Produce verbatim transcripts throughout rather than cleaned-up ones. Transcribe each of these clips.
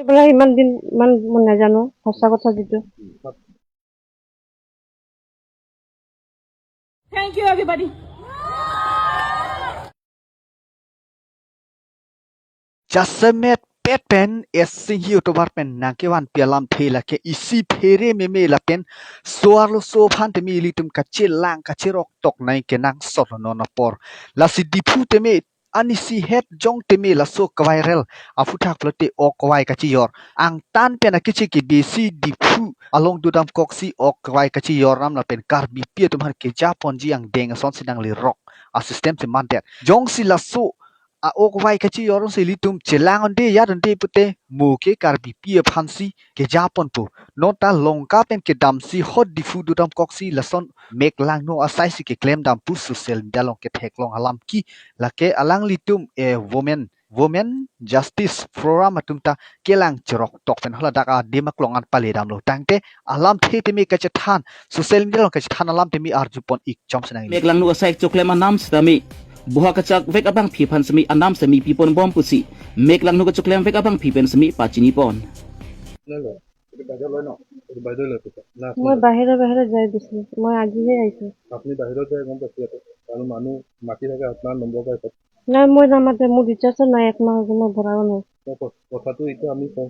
এইবিলাক ইমান দিন, ইমান মই নাজানো সঁচা কথা যিটো। Thank you, everybody. Jasemet pet pen S Singhi Autobar pen nangkevanpi alamthe lake isi phere meme lapen so-arlo so aphan teme ilitum kachelang kacheroktok nangkenangsot non apor. Lasi Diphu teme anisi het jong teme laso keviral aphuthak pulote ok kevai kachejor. Angtan pen akeche ke besi Diphu along dodamkoksi ok kevai kachejor nam lapen Karbipi atum aphan kejaponji angdeng asonsi nanglirok asystem si mandet. Jongsi laso a-ok kevai kachejor si ilitum chelang un-e, yat un-e pute mo ke Karbipi aphansi kejaponpo. Non ta Lanka pen kedamsi hot Diphu dodamkoksi lason mek langno asaisi keklem dam pu social media along ketheklong alam ke lake alanglitum, eh, women, Women Justice Forum atum ta kelang cheroktok pen haladak adim aklong an pale damlo. Tangte alamthe teme kachethan, social media along kachethan alam teme arjupon ik chom senang. Mek langno asai choklem anam sitame boha kachak vek abangpi aphan semi anam semi pipon bom pusi mek langno kachoklem vek abangpi pen semi pachinipon. Lalo, এইটো বাইদেউ লয় ন? এইটো বাইদেউ লয় পইচা। না, মই বাহিৰে বাহিৰে যাই বিজনেছ, মই আজিহে আহিছোঁ। আপুনি বাহিৰত যায় গম পাইছে ইয়াতে, আৰু মানুহ মাতি থাকে আপোনাৰ নম্বৰ পাই তাত। নাই, মই নামাতে, মোৰ ৰিচাৰ্জো নাই, এক মাহ হৈ গ'ল, মই ভৰাও নাই। মই ক-, কথাটো এতিয়া আমি কওঁ,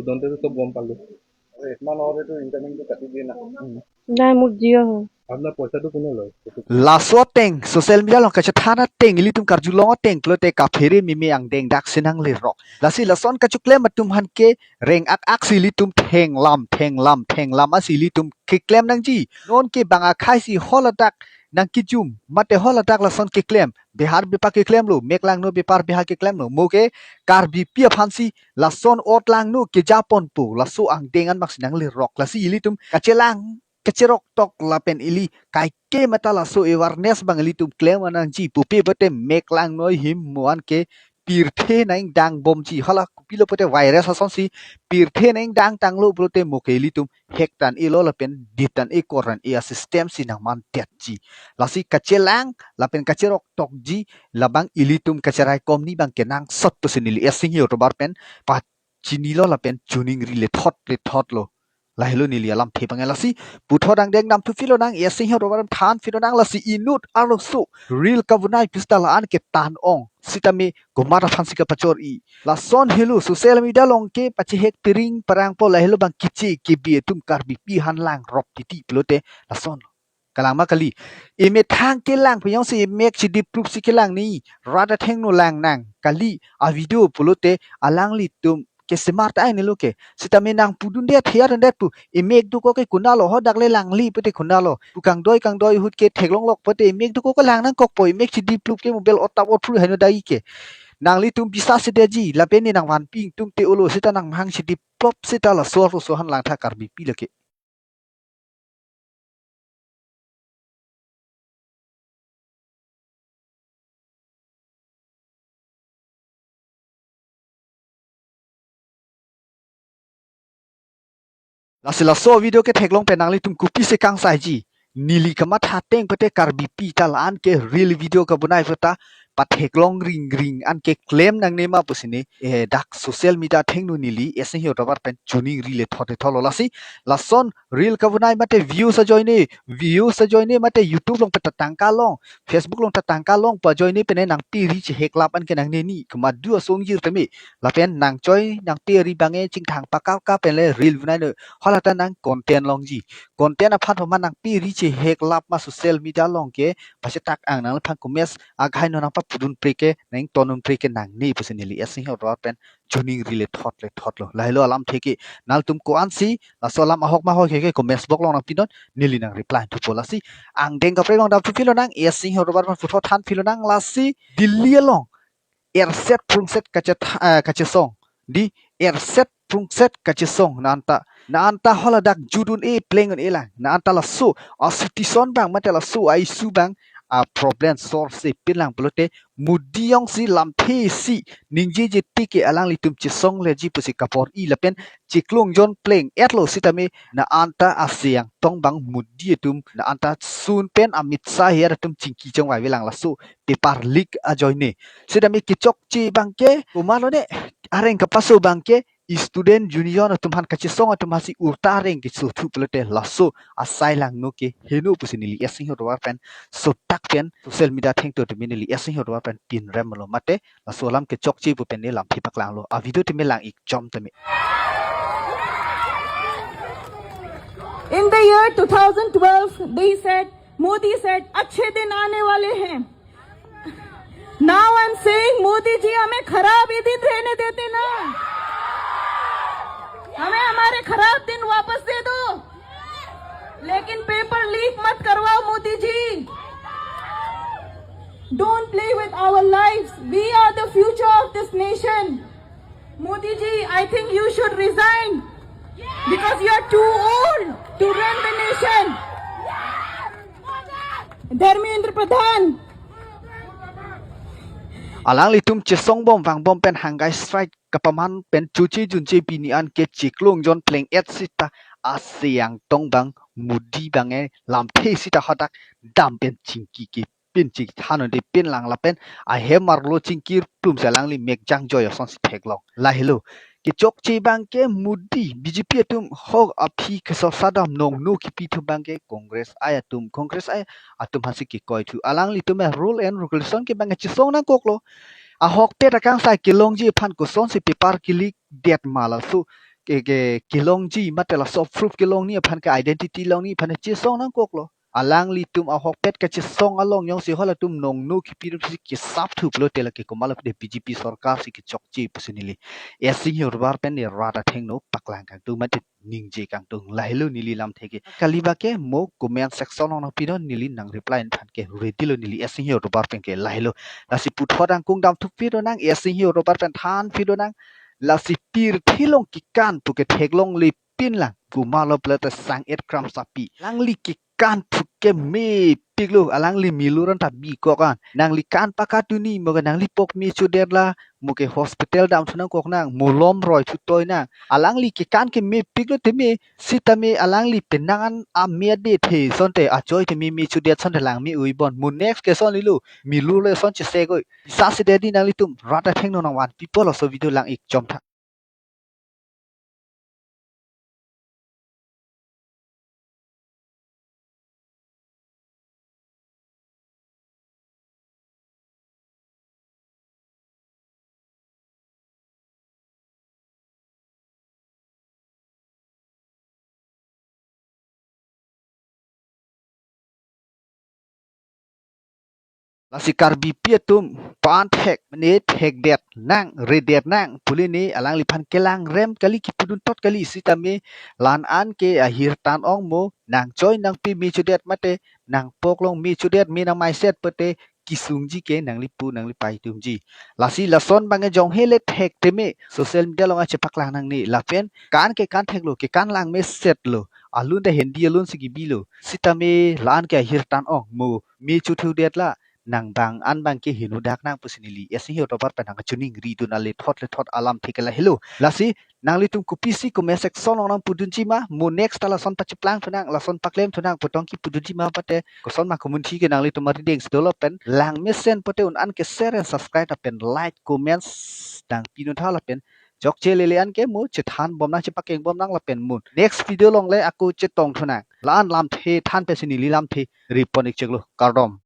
উদন্তেতো চব গম পালোঁ। এক মাহ নহ'লেতো ইনকামিংটো কাটি দিয়ে না। উম। নাই, মোৰ জিঅ' হয়। আপোনাৰ পইচাটো কোনে লয়? Laso ateng social media along kachethan ateng ilitum karjulong ateng pulote kaphere meme angdeng dak si nanglirok. Lasi lason kachoklem atum aphan ke reng ak ak si ilitum thenglam, thenglam, thenglam asi ilitum keklem nangji. Non ke bang akhai si haladak nangkejum, mate haladak lason keklem, bihar bepar keklemlo, mek langno bepar bihar keklemlo, mo ke Karbipi aphansi lason ot langno kejaponpo, laso angdeng an maksi nanglirok. Lasi ilitum kachelang kacheroktok lapen ili kaike mata laso awareness bang ilitum klem nangji pupe pute mek langno ahim mo an ke pirthe nangdang bomji, hala kopilo pute virus asonsi pirthe nangdang tanglo pulote mo ke ilitum hek tan elo lapen dit tan e koran e asystem si nangmandetji. Lasi kachelang lapen kacheroktokji labang ilitum kacheraikom ni bang kenangsot pusi neli S Singhi Autobar pen pachinilo lapen choningri lethot lethotlo. Lahelo neli alamthe abang. Lasi puthot angdeng damthu philonang, S Singhi Autobar pen than philonang, lasi inut arloso reel kabonai pusi ta la-an ke tan ong sitame komat aphansi kapachor-i. Lason helo social media along ke pachehek piring parangpo, lahelo bang kiche kebi atum Karbipi aphan langrop titi pulote lason. Kalang ma kali. Emethang kelang piyong si emek chidiplup si kelang ni. Rat athengno lang nang. Kali avideo pulote alanglitum kesemar ta ai nelo ke. Sitame nangpudundet, theyat dundet pu. Emek dokok ke konatlo, hadak le langli pute konatlo. Pu kangdoi kangdoi ahut ke theklonglok pute emek dokok ke lang nangkokpo, emek chidiplup ke mobile otap otphru haino dai ke. Nanglitum biswas si detji, lapen ne nangvanpi ingtung te olo sita nangmahang chidiplop sita laso arloso aphan langtha Karbipi lake. Lasi laso video ketheklong pen nanglitum kopisi kangsaiji? Neli kamatha ateng pute Karbipi ta la-an ke reel video kabonai puta patheklong ringring an keklem nangne ma pusi ne, eh, dak social media athengno neli S Singhi Autobar pen choningri lethot lethotlo. Lasi lason reel kabonai mate views ajoine, views ajoine mate YouTube along peta tangka long, Facebook along ta tangka long pu ajoine pen nangpiri cheheklap an ke nangne ni. Komat do asongjir teme. Lapen nangchoi nangpiri bang e chingthang pakap kap pen le reel bonai no. Hala ta nang content longji. Content aphan thoma nangpiri cheheklap ma social media along ke pachetak ang nangphan comments akhai no nangpapudun pre ke nangtonun pre ke nangne pusi neli S Singhi Autobar pen choningri lethot lethotlo. Lahelo alamthe ke, nangtum ko-ansi laso alam ahok ma hoi ke comments box along nangpinon, neli nangreply thupo. Lasi angdeng kaprek along damthu philonang, S Singhi Autobar pen puthot than philonang, lasi Delhi along erset prungset kachetha-, eh, kachesong. Di erset prungset kachesong na anta. Na anta haladak jut un-e pleng un-e lang. Na anta laso asituation bang mate laso a-issue bang a-problem source si pin lang pulote Modi jongsi lamthe si ningjeje tik ke alanglitum chesongleji pusi kapor-i lapen chiklung jon pleng etlo sitame na anta aseng tong bang Modi atum na anta sun pen Amit Shah her atum chingki chongvai velang laso paper leak ajoine. Sitame kechokche bang ke komatlo ne areng kapaso bang ke student union atum aphan kachesong atum aphansi ulta reng keso thu pulote laso asai langno ke heno pusi neli S Singh Robar pen sotak pen social media athengno tumi neli S Singh Robar pen pinrem lo mate laso alam kechokche pu pen ne lamthe paklanglo. A video tumi lang-ik chom tumi. In the year two thousand twelve, they said, Modi said, "अच्छे दिन आने वाले हैं।" Now I'm saying, Modi जी, हमें खराब ही दिन रहने देते ना, हमें हमारे खराब दिन वापस दे दो, लेकिन पेपर लीक मत करवाओ मोदी ji. Don't play with our lives. We are the future of this nation. Modi ji, I think you should resign because you are too old to run the nation. Dharmendra Pradhan. Alanglitum chesong bom vang bom pen hunger strike kapaman pen chuche junche pini an ke chiklung jon pleng et sita aseng tong bang Modi bang e lamthe sita hadak dam pen chingki ke pin chik than de pin lang lapen ahem arlo chingkir plum si alangli mek jang joy asonsi theklong. Lahelo. Kechokche bang ke Modi, B J P atum ho aphi keso sadam nongno kipi thu bang ke Congress ai atum, Congress ai atum aphansi kekoi thu. Alanglitum e rule and regulation ke bang ke chesong nangkoklo. Ahokpet akangsai kelongji aphan kosonsi paper ke-leak det ma laso ke, ke, kelongji mate laso proof kelongji aphan ke identity longji aphan chesong nangkoklo. Alanglitum ahokpet kachesong along jongsi halatum nongno kipi atumsi kesap thu pulote lake komatlo de B J P sorkar si kechokche pusi neli S Singh Robar pen ne rat athengno paklang kangtung mate ningje kangtung. Lahelo neli lamthe ke. Kali ba ke mo comment section along nangpinon, neli nang reply aphan ke ready lo neli S Singh Robar pen ke. Lahelo. Lasi puthot angkung dam thupi do nang, S Singh Robar pen than pi do nang. Lasi pirthe along kekan pu ke theklongle pin lang. Komatlo pulote sang et kram sapi. Alangli kekan pu ke mepiklo, alangli milur an ta bikok an. Nangli kan pakatuni mo ke nangli pok me chodet la mo ke hospital dam thu nangkok nang, mo lom roi thu toi nang. Alangli kekan ke mepiklo tumi sitame alangli penang an ame de the sonte achoi tumi me chodet sonte lang me ui bon. Mo next ke son lilo, milur le son chesek oi. Sasi dedi nanglitum rat athengno nangvanpipo laso video lang-ik chom tha. Lasi Karbipi atum pan thek mene thekdet nang redet nang pule ne alangliphan kelang rem kali, kipudun tot kali sitame la-an ke ahir tan ong mo nangchoi nangpi me chodet mate nangpok long me chodet me nangmaiset pute kesungji ke nanglipu nanglipei atumji. Lasi lason bang e jong hele thek teme social media along achepaklang nangne lapen kan ke kan theklo, kekan lang mesetlo, alun ta Hindi alun si kebilo sitame la-an ke ahir tan ong mo me chothudet la nang bang an bang ke hinu dak nang pusi neli S Singh Robar pen nangkachiningri dun ale thot le thot alamthe ke lahelo. Lasi nanglitum kopisi comment section along nangpudunji ma, mo next ta lason pacheplang thu nang, lason paklem thu nang pu tong kipudunji ma pute koson ma komunthi ke nanglitum arideng si dolo pen lang mesen pute un an ke share and subscribe lapen like comments nangpi non tha lapen chokche lele an ke mo chethan bom nang chepakeng bom nang lapen mo next video along le ako chetong thu nang. La-an lamthe than pensi neli lamthe ri pon-ik chiklo, kardom.